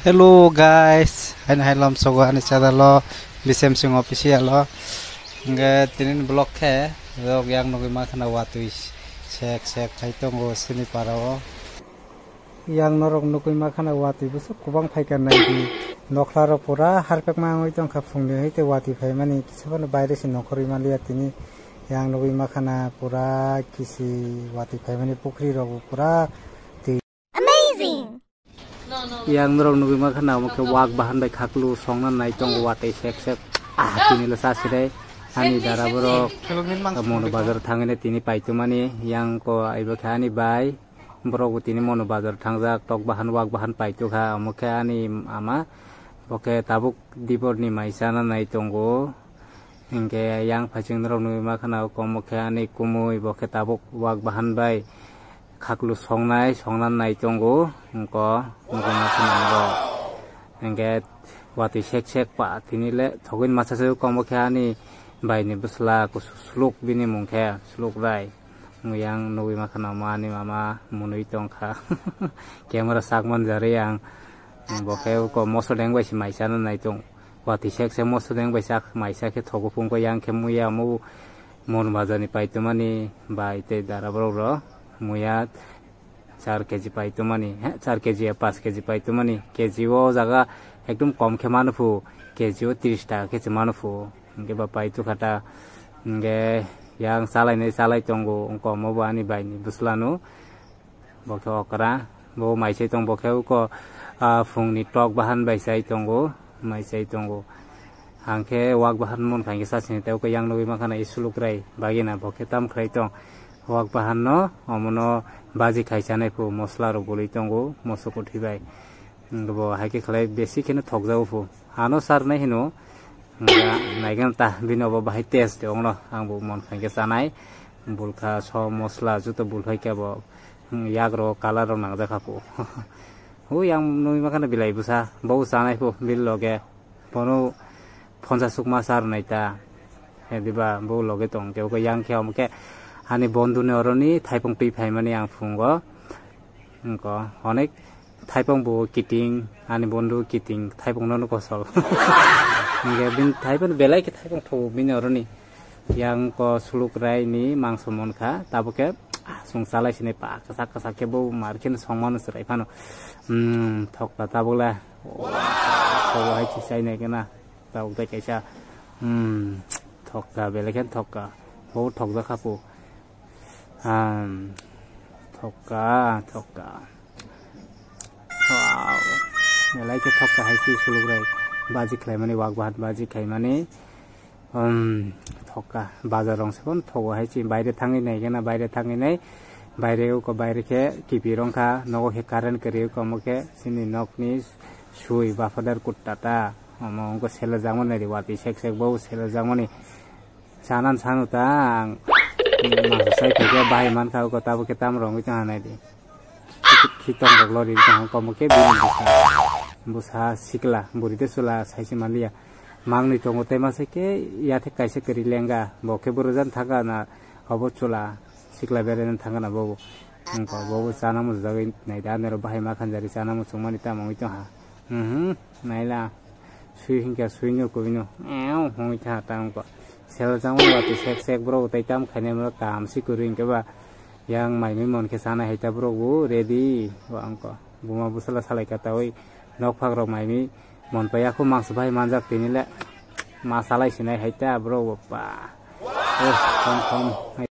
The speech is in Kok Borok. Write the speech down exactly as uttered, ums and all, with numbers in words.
Hello guys, haino hai lom sogo ani channel o, Bisem Singh Official o. Hingke tinin vlog khe rok yang nugui ma khana watui sek sek phai tongo sini para o. Yang norok nugui ma khana watui bwswk kwbang phai ka nai di. Nokhla rok pura harpek ma wngwi tongkha phungni hai tei watui phai mani kisa phano baire se nongkhorwi manliya tini. Yang nugui ma khana pura kisi watui phai mani pukhri rok pura twi. Amazing! Yang norok nugui ma khana omo khe wak bahan bai khaklu songna nai tongo watui sek sek. Ah, tini le sasi dai. Ani dara borok Mono bazar thangwi tini paitumani yang ko aibo khe ani bai. Borok bo tini Mono bazar thangjak, tok bahan wak bahan paitukha. Omo khe ani ama bo khe tabuk dibor ni mai chana nai tongo. Hingke yang phaiching norok nugui ma khana omo khe ani kumui bo khe tabuk wak bahan bai khaklu songnai songna nai tongo. Hingko nugui ma khana norok hingke watui sek sek pa tini le thogwi masa se omo khe ani bai ni bwsla kusu suluk bini mung khe suluk rai. Yang nugui ma khana omo ani mama munui tongkha. Camera sak man jari ang. Bo khe ko moso deng bai se mai chana nai tong. Watui sek sek moso deng bai sak mai sa khe thogo phung ko yang khe muya omo Mono bazar ni paitumani bai tei dara borok rok muya char keji paitumani, he, char keji ya panch keji paitumani. Keji o jaga ekdom kom khe mano phu, keji o tris taka khe se mano phu. Hingke ba paitukha ta, hingke yang chalainai chalai tongo, wngkha omo bo ani bai ni bwsla no. Bo khe okra, bo mai sai tong, bo khe uko, ah, phungni tok bahan bai sai tongo, mai sai tongo. Hangkhe wak bahan mon khankhe sasini tei uko yang nugui mankha na i suluk rai bagina bo khe tam khlai tong. Wak bahan no omono baji khai chanai phu mosla rok bului tongo, moso kwthwi bai. Bo hai khe khlai besi kheno thokjago phu. Ano sarnai hino, naigam ta bini obo bahai taste de ongno, ang bo mon khankhe chanai. Bulkha, som, mosla, joto bulphai khe bo, hmm, yak rok, colour rok nangjak kha phu. Hui, ang nugui mankha na bilai bwsa, bo chanai phu, bini loge. Bono phansa sukma sa rwnai ta. He diba, bo loge tong khe, bo yang khe, omo khe, ani bondhu ni oroni thaipung twi phaimani ang phungo. Wngkha, onek thaipung bo kiting, ani bondhu kiting, thaipung no kosol. Hingke bini thaipung belai khe thaipung thogo bini oroni. Yang ko suluk rai ni mangso mon kha, tabuk khe, ah, sung salai sini pa, kasak kasak khe bo mar khe song mano chwrai phano. Hmm, thok ta tabuk le. Wow. Thok hai chi sai nai kena, tabuk tai kaisa. Hmm, thok ka, belai khe thok ka. Bo thok ja kha phu. Hmm, thok ka, thok ka. Wow. Belai khe thok ka hai chi suluk rai. Baji khlai mani, wak bahan baji khai mani. Um, thok ka, bazar rong se phano thogo hai chi, baire thangwi nai gana, baire thangwi nai, baire uko baire khe kipi rong kha, nogo khe current kwrwi, uko omo khe chini nokni sui, bafadar kutta ta, omo wngkha sela jangmani ri, watwi sek sek bo sela jangmani. Chana sanu ta ang, mangsa sai phai khe bahai man kha, uko tabuk khe tam rongwi tong ha nai di. Khitong rok lori tong kha, omo khe bini bwsa, bwsa sikla, bwrwi de chwla sai se manliya. Mangni tongo tei masa khe yathek kaisa kwrwi lenga, bo khe bwrwjani thangkha na obo chwla sikla beraina thangkha na bobo. Wngkha bobo chana muchungwi naidi, anero bahai ma khanjari chana muchungmani tamo wngwi tongkha. Mhm, naila sui hinkha sui no kubui no, ew, hongwi tha ta wngkha. Sel changma ba twi sek sek borok tei tam khainai borok kaham si kwrwi hinkhe ba yang mai mui mon khe chana hai ta borok bo ready wngkha. Buma bwsala salai kha taui nok phak rok mai mui mon paiya kho mangsa bai manjak tini le ma salai sinai hai ta borok bo pa. Eh, thom thom.